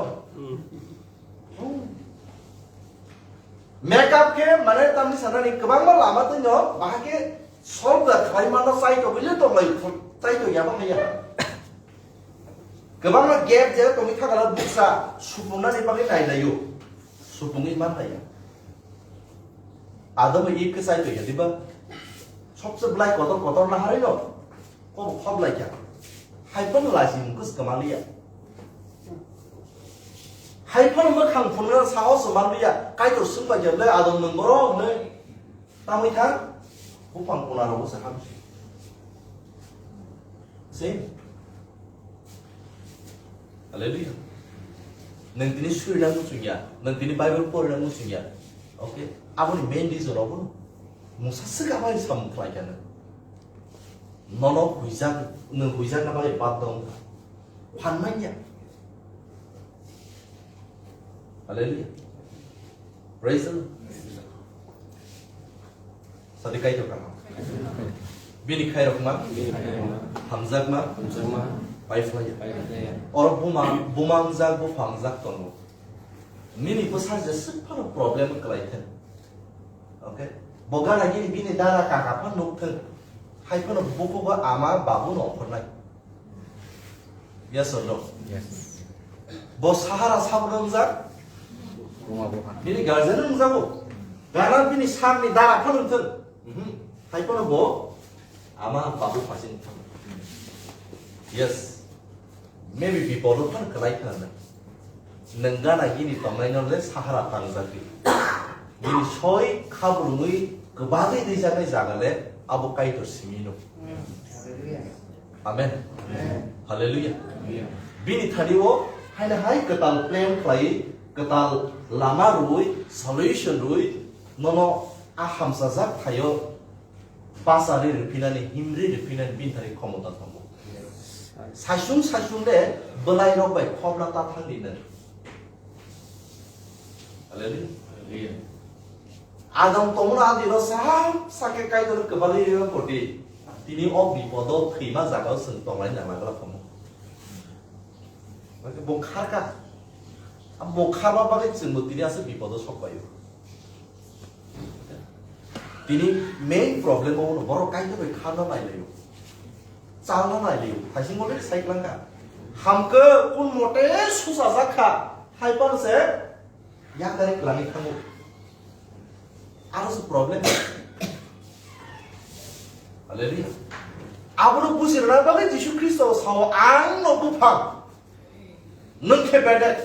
Makeup khe mane tamni sanani kwbangma lama twi no, bahai khe solve da khlai mano, chai to bile to lai, chai to ya bahai ya. Kwbangma gap je tongwi thangala buksa supungnani bagwi nailaio. Supungwi manlaiya. Adamo i kwchai tongya diba? Sobse belai kotor kotor naharino. Kobo khob laikya. Hai phano lachi mungkos kwmaliya. Hai phano mwkhang phunukna sahoso manliya. Kaitor swngbaikya le adon nwng borok hwnwi. Tamwi thang, buphang kunarokbo se hamsi. Same. Hallelujah. Nwng tini surinani muchungya, nwng tini Bible porinani muchungya. Okay? Aboni main reason obo. Mungsa swk abai samung khlaikha nwng. Nono huijak, nwng huijakna bagwi baddo wngkha. Phan manya. Hallelujah. Praise the Lord. Sadi kaitor kaham. Bini khairokma, hamjakma, paiphlaiya. Oro buma, buma wngjak, bupha wngjak tongo. Nini bwsa jeswk phano problem kwlai thung. Okay? Bo gana gini bini dara kaka phan nuk thung. Hai phano bukugo ama babu no ongkhornai. Yes or no? Yes. Bo sahara sabro wngjak? Buma bupha. Bini guardian wngjago. Gana bini sakni dara phano wngthung. Mhm. Hai phano bo ama babu phasing thung. Yes. Maybe bipodo phano kwlai khna nang. Nwng gana gini tongnaino le sahara tangjak di. Bini soi khabrumwi kwbagwi rijaknai jaga le abo Kaitor simi no. Amen. Hallelujah. Bini thani o haino hai kwtal plan khlai, kwtal lama rwi, solution rwi, nono a hamsajak thaio bachari rwphinani, himri rwphinani bini thani khomota tongo. Saichung saichung le bwlai rok bai khobna ta thang di nang. Hallelujah. Adam tongmani adino saham sakhe Kaitor kwbali rima poti. Tini o bipodo thwima jagao chwng tonglai nangla gra phamu. Bo kharka. Bo kharma bagwi chwngbo tini aswk bipodo sok paio. Tini main problem obo no borok Kaitor bai kharna nailaio. Chalna nailaio. Thaising already sai klangkha. Hamkhe kun mote susa jakha. Hai pano se Yakari kwlangwi thango. Aro se problem. Hallelujah. Abono buji rwna bagwi Jisu Khristo sao, "Ang no buphang, nwng khe bedek,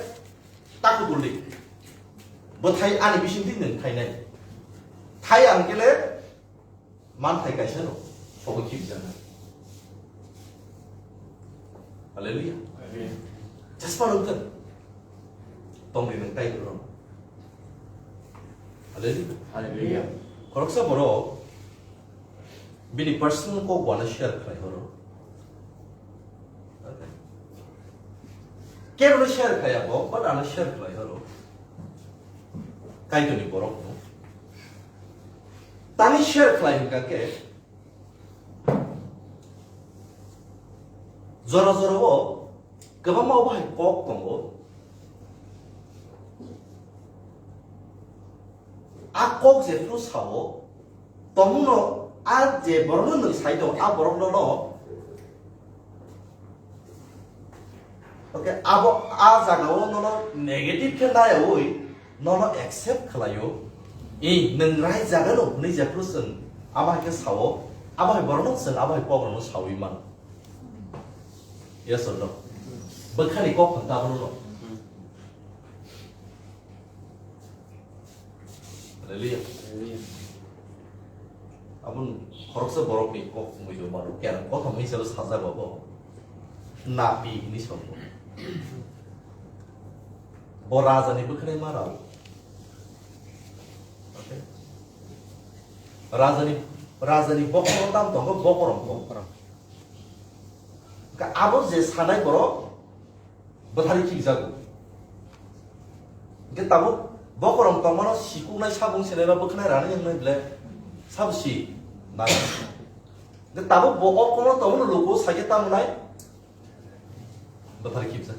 taku duli. Bwthai ani bisingtwi nwng thainai. Thai ang khe le manthai kaisa no sobo khibjana." Hallelujah. Amen. Jaspa nungkha. Tongri nang tai ro. Hallelujah. Hallelujah. Khoroksa borok bini personal kok wana share khlai horo. Kebo share khlai abo, but ano share khlai horo. Kaitorni borok no. Tani share khlai hingka ke, jora jora o kwbangma obo hai kok tongo. A kok jephru sao, tongmungno a je borokno nwng sai tongo, a borokno no, okay, abo a jagao nono negative khe nayaui, nono accept khlaio. I nwng rai jagano hwnwi jephru chwng abo hai khe sao, abo hai borokno chwng abo hai kokrokno saui mano. Yes or no? Bwkhani kok thang ta abono no. Hallelujah. Hallelujah. Aboni khoroksa borokni kok wngwi tong mano. Kerong kothom hwnwi salo sajak abo. Napi hwnwi songbo. Bo rajani bwkhwnai ma rao. Okay. Rajani, rajani bokhorok tam tongo, bokhorok bo. Bokhorok. Ka abo je sanai borok, bwthari khibjago. Hingke tabuk bokorong tongmano sikuknai sabung sinai ba bwkhnai rani hingnai ble sabo si nai. Hingke tabuk bo o kokno tongmano luku saikhe tamo nai bwthari khibjak.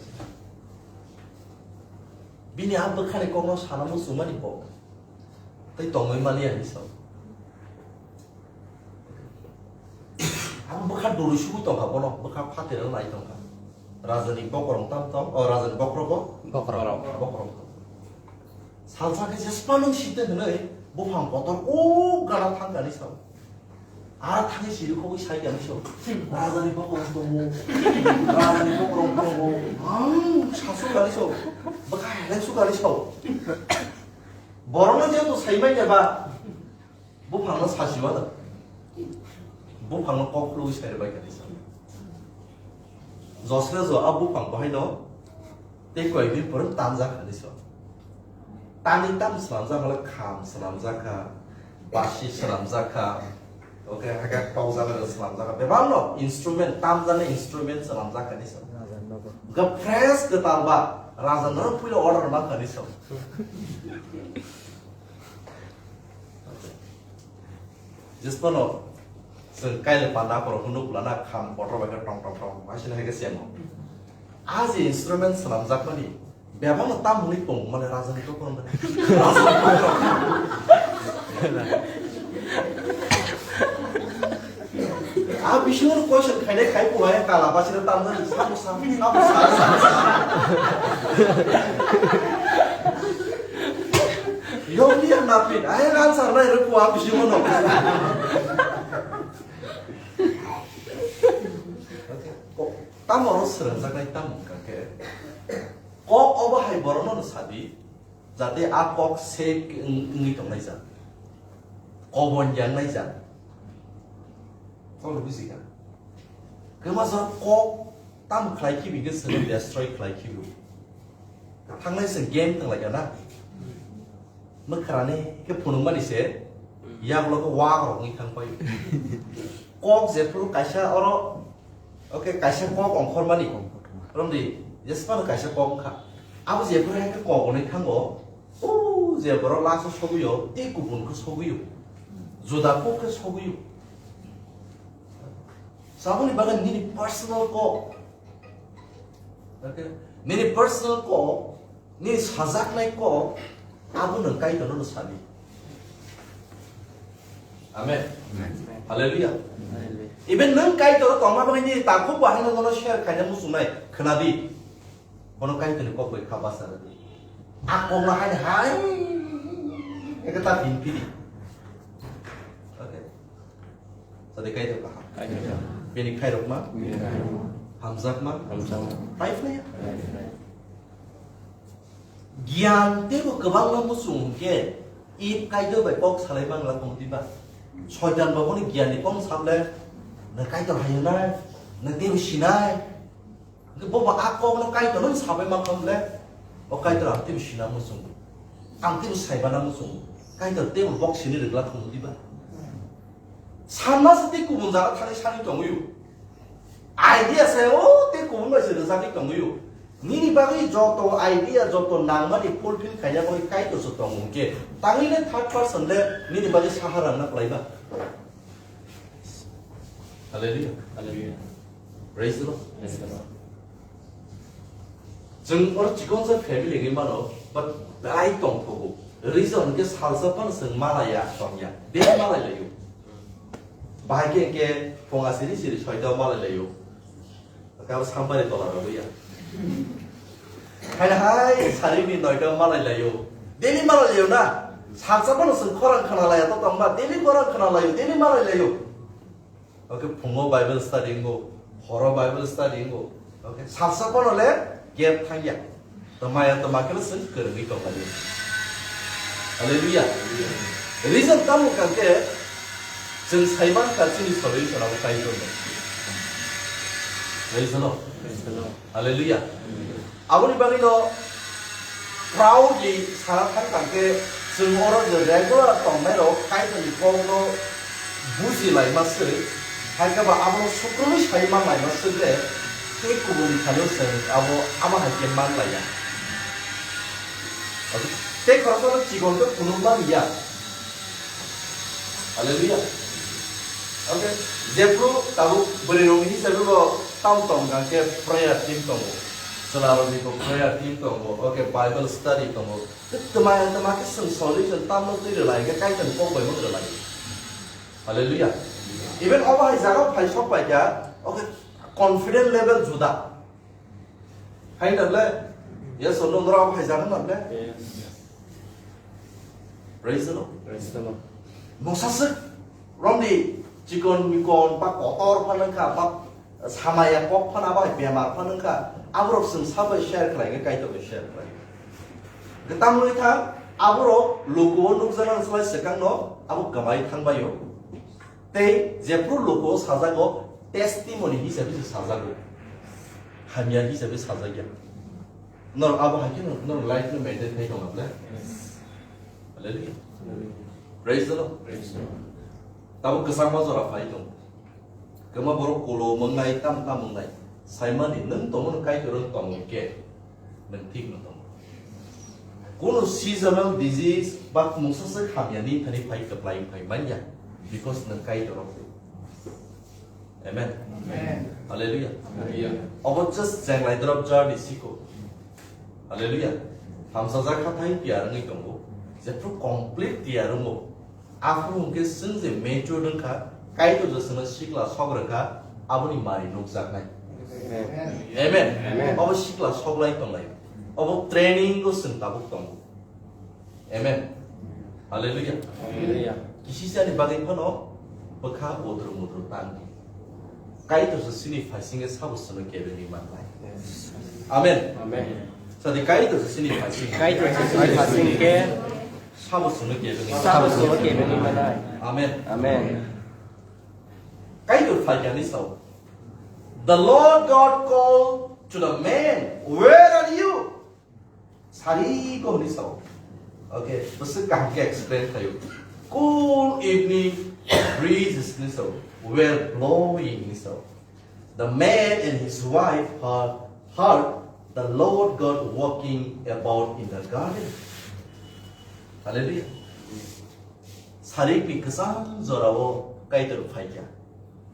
Bini a bwkhani kokno sana muchungmani kok tei tongwi maliya hinwi sao. Ang bwkha duri sugu tongkha bono, bwkha phatiro nai tongkha. Rajani bokorong tam tong, o, rajani bokhorogo Bokhorok. Bokorong tong. Salsa khe jespa nung site hwnwi buphang kotor o gana thangkani sao. Ara thangwi siri khogwi sai kani sao. Rajani bokorong tongo. Rajani bokorong tongo. Ang sasu kani sao. Bwkha heleng su kani sao. Borokno jeto sai manya ba. Buphangno sasiwano. Buphangno kok khulugwi sai rwbaikha ni sa. Josle jo a buphang bahaino tei koi din pore tamjak hinwi sa. Tani tam swnamjak hwnle kham swnamjak kha, basi swnamjak kha, oke, hakhe kokjagari swnamjak kha, bebakno instrument, tamjaknai instrument swnamjak kha ni sa. Hwnkhe fresh kwtal ba, raja no puila order ma kha ni sa. Jismano chwng kaile panda akorok hwnwi ukulana kham kotor bai khe tong tong tong haisini hai khe semo. A je instrument swnamjakmani bebakno tam hwnwi tong mane rajani kokoro mane. A bisingo question khainai khai bo hai kala basino tamjani sabo sa, sabo sa, sabo sa. Yokni ang napin, ai answer nai rw kuwa bisi mono. Ko-, tamo oro srwngjak nai tamo wngkha khe, kok obo hai borokno no sadi, jate a kok se wng-, wngwi tongnai jak, kobon yang nai jak. Tamo buji kha. Kwma jora kok tamo khlai khibi khe chwngno destroy khlai khibi. Thangnai se game tonglaikha na. Mwkhrani khe phunukmani se, yagulo khe wak rok wngwi thang paio. Kok jephuru kaisa oro, okay, kaisa kok ongkhormani. Romdi, jesmano kaisa kok wngkha. Abo jephuru hai khe kok hwnwi thango, o je borok last o sogwio, tei kubun khe sogwio. Juda kok khe sogwio. Saboni bagwi nini personal kok. Okay? Nini personal kok, nini sajaknai kok, abo nwng Kaitorno no sadi. Amen. Amen. Hallelujah. Hallelujah. Even nwng Kaitor tongma bagwi nini takhuk bahaino nono share khaina muchungnai, khwnadi. Bono Kaitorni kok bai kha basa rwdi. A kokno haini hai, eke ta phin phidi. Okay. Sadi Kaitor kaham. Kaitor kaham. Bini khairokma. Bini khairokma. Hamjakma. Hamjakma. Taiphlaiya. Taiphlaiya. Giyan teibo kwbangma muchung hwnkhe, Eve Kaitor bai kok salai mangla tong diba? Soitan bo bono giyanni kok sable, na Kaitor hayo nai, na teibo sinai. Hwnkhe bobo a kokno Kaitorno sabai mankha hwnle, o Kaitor ang teibo sina muchungo, ang teibo saibana muchungo, Kaitor teibo bok sini rwgla thangwi diba? Sanma se tei kubun jaga thani sani tongwi o. Idea se o tei kubun bai se rwjagwi tongwi o. Nini bagwi joto idea, joto nangmani fulfill khaina bagwi Kaitor se tongo hwnkhe, tangwi le third person le nini bagwi saha rangna kwlaiba? Hallelujah. Hallelujah. Praise the Lord. Praise the Lord. Chwng oro chikon sa family wngwi mano, but belai tongthogo. Reason hwnkhe salsa phano chwng malaya tongya. Daily malai laio. Bahai khe hwnkhe phunga siri siri soita malai laio. Kabo sampari tola rogwi ya. Hai hai, sari ni noita malai laio. Daily malai laio na. Salsa phano chwng khorang khna laya to tongma. Daily khorang khna laio. Daily malai laio. Okay, phungo Bible study ngo, horo Bible study ngo. Okay, salsa phano le gap thangya. Toma ya toma khe chwng kwrwngwi tongmani. Hallelujah. Reason tamo kangkhe chwng saiman kha chini solution abo Kaitor no. Praise the Lord. Praise the Lord. Hallelujah. Aboni bagwi no proudly sana thang kha khe chwng oro je regular tongnai rok Kaitorni kokno buji laima se, hai khe ba abono sukrubwi sai man laima se de, tei kubuni thani chwng abo abo hai khe man laiya. Tei khoroksa no chikon khe phunuk man ya. Hallelujah. Okay. Jephru tabuk bwrwi rokni hisabe bo tam tong kha khe prayer team tongo. Chwla rokni bo prayer team tongo. Okay, Bible study tongo. Tma tma khe chwng solution tamno twi rwlai khe Kaitorni kok bai mung rwlai. Hallelujah. Even obo hai jaga phai sok pai kha, okay, confident level juda. Hai na le? Yes or no? Norok abo hai jagong na le? Yes. Praise the Lord. Praise the Lord. Mungsa swk romni chikon mikon ba kotor phano wngkha, ba samaya kok phano abo hai bemar phano wngkha, aborok chwng sabo share khlai khe Kaitor bai share khlai. Kwtang wngwi thang, aborok lukuo nukjaknani slai swkangno abo kwmai thangbaio. Tei jephru lukuo sajago, testimony hisabe se sajago. Hamya hisabe sajakya. Norok abo hai khe norok life no maintain khai tong able. Hallelujah. Praise the Lord. Praise the Lord. Tabo kwchangma jora phai tong. Kwma borok kolo mwngnai, tam tam mwngnai. Saimani nwng tongmani Kaitor wng tong hwn khe nwng thik no tongo. Kuno seasonal disease ba mungsa se hamya ni thani phai kwplai phai manya. Because nwng Kaitor wng. Amen. Amen. Hallelujah. Hallelujah. Obo just chenglai drop jar di siko. Hallelujah. Hamsajak hathai tiyar wngwi tongo. Jephru complete tiyar wngo. Aphuru hwnkhe chwng je mature wngkha, Kaitor je chwngno sikla sok rwkha, aboni mari nukjaknai. Amen. Amen. Obo sikla soklai tonglai. Obo training o chwng tabuk tongo. Amen. Hallelujah. Hallelujah. Kisisani bagwi phano bwkha udru mudru tangdi. Kaitor se sini phaisingkhe sabo sino kebengwi manlai. Amen. Amen. Sadi Kaitor se sini phaising. Kaitor se sini phaisingkhe sabo sino kebengwi. Sabo sino kebengwi manlai. Amen. Amen. Kaitor phaikani sao. The Lord God called to the man, "Where are you?" Sari ko hwnwi sao. Okay, bwswk kaham khe explain khlaio. Cool evening breezes hwnwi sao, were blowing hwnwi sao. The man and his wife heard, heard the Lord God walking about in the garden. Hallelujah. Sarikni kwcham jorao Kaitor phaikha.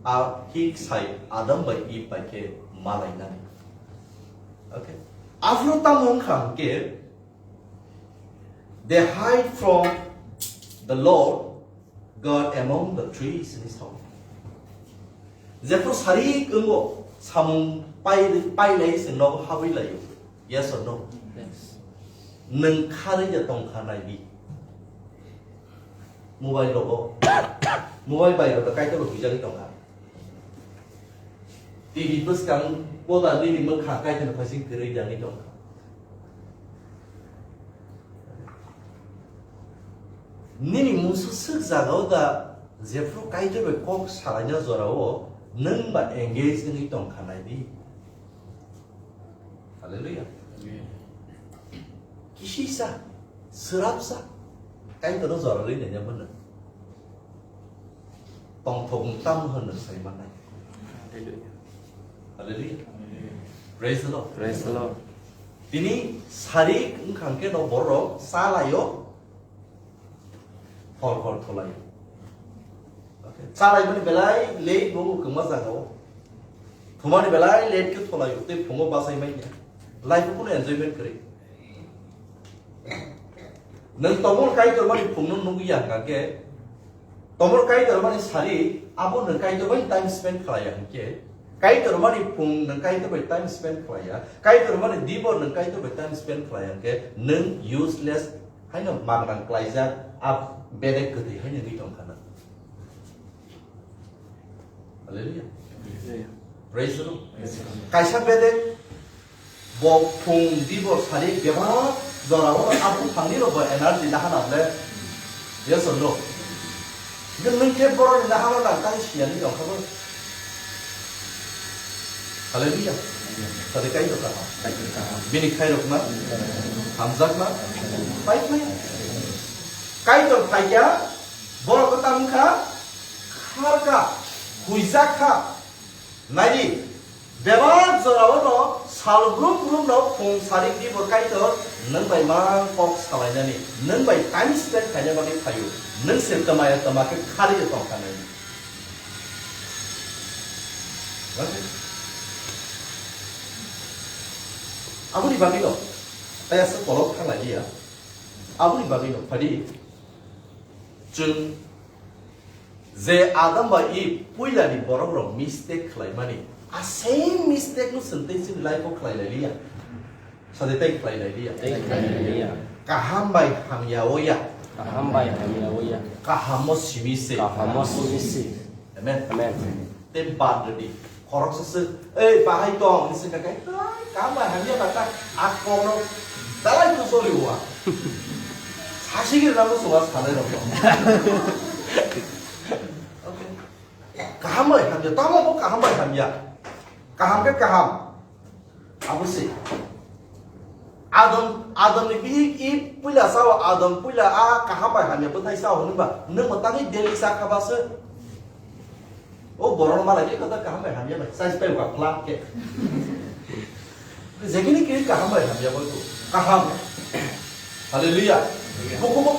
A hik sai Adam bai Eve bai khe malainani. Okay. Aphuru tamo wngkha hwnkhe, they hide from the Lord God among the trees hwnwi sao. Jephru sarik wngo, samung pai, pailai se nogo habwi laio. Yes or no? Yes. Nwng kharwi de tongkha nai di. Mobile rogo. Mobile bai rogo Kaitor bo bijagwi tongkha. T V bwskang poda nini mwkha Kaitor phaising kwrwi jagwi tongkha. Nini mungsa swk jagao da jephru Kaitor bai kok salaina jorao nwng ba engage wngwi tongkha nai di. Hallelujah. Amen. Kisisa, swrapsa, Kaitorno jora rwi naina mano. Tongthok wng tamo hwnwi sai mannai. Hallelujah. Hallelujah. Amen. Praise the Lord. Praise the Lord. Tini sarik wngkha hwnkhe no borok chalaio. Hor hor tholai. Okay. Chalaimani belai late bo kwma jagao. Thumani belai late khe tholai, tei phungo bachai manya. Life o kunu enjoyment kwrwi. Nwng tomor Kaitor mani phungno nugwi ya hwnkha khe, tomor Kaitor mani sari, abo nwng Kaitor bai time spend khlai ya hwnkhe, Kaitor mani phung nwng Kaitor bai time spend khlai ya, Kaitor mani dibor nwng Kaitor bai time spend khlai ya hwnkhe, nwng useless haino magnang klaijak a bedek kwthwi haino wngwi tongkha na. Hallelujah. Hallelujah. Praise the Lord. Praise the Lord. Kaisa bedek bo phung dibo sari bebak jora o a buphang ni rok bo energy naha na le. Yes or no? Nwng khe borok ni naha no nang tang siya ni tong kha bo. Hallelujah. Tadi kai rok kaham. Bini khai rok na hamjak na pai pai. Kaitor phaikya borok ko tang kha khar kha huijak kha. Naidi bebak jora o no sal grum grum no phung sarik di bo Kaitor nwng bai mang kok salainani nwng bai time spend khaina bagwi phaio nwng se twmaya twma khe khari tong kha nai. Aboni bagwino tei aswk kolok thang lai liya. Aboni bagwino phadi chwng je Adam bai Eve puilani borok rok mistake khlaimani A same mistake no chwng tei chini life o khlai lai liya. Sadi tei khlai lai liya. Tei khlai lai liya. Kaham bai hamya o ya. Kaham bai hamya o ya. Kaham o simi se. Kaham o simi se. Amen. Amen. Tei bad rwdi. Khoroksa se, "Ei, bahai tong," hinwi swngkha khe, "Kaham bai hamya ba ta, a kokno dalai ko soli wa." Sasi giri nang ko suwa sanai rok. Kaham bai hamya, tamo bo kaham bai hamya. Kaham khe kaham. Abo se. Adam, Adam ni bihik i puila sao, Adam puila a kaham bai hamya bwthai sao hinba. Nwng bo tangwi daily sa kha ba se. O borok no malai khe kata kaham bai hamya bai. Sai pai wa plan khe. Jekini kiri kaham bai hamya bai ko. Kaham. Hallelujah. Buku bo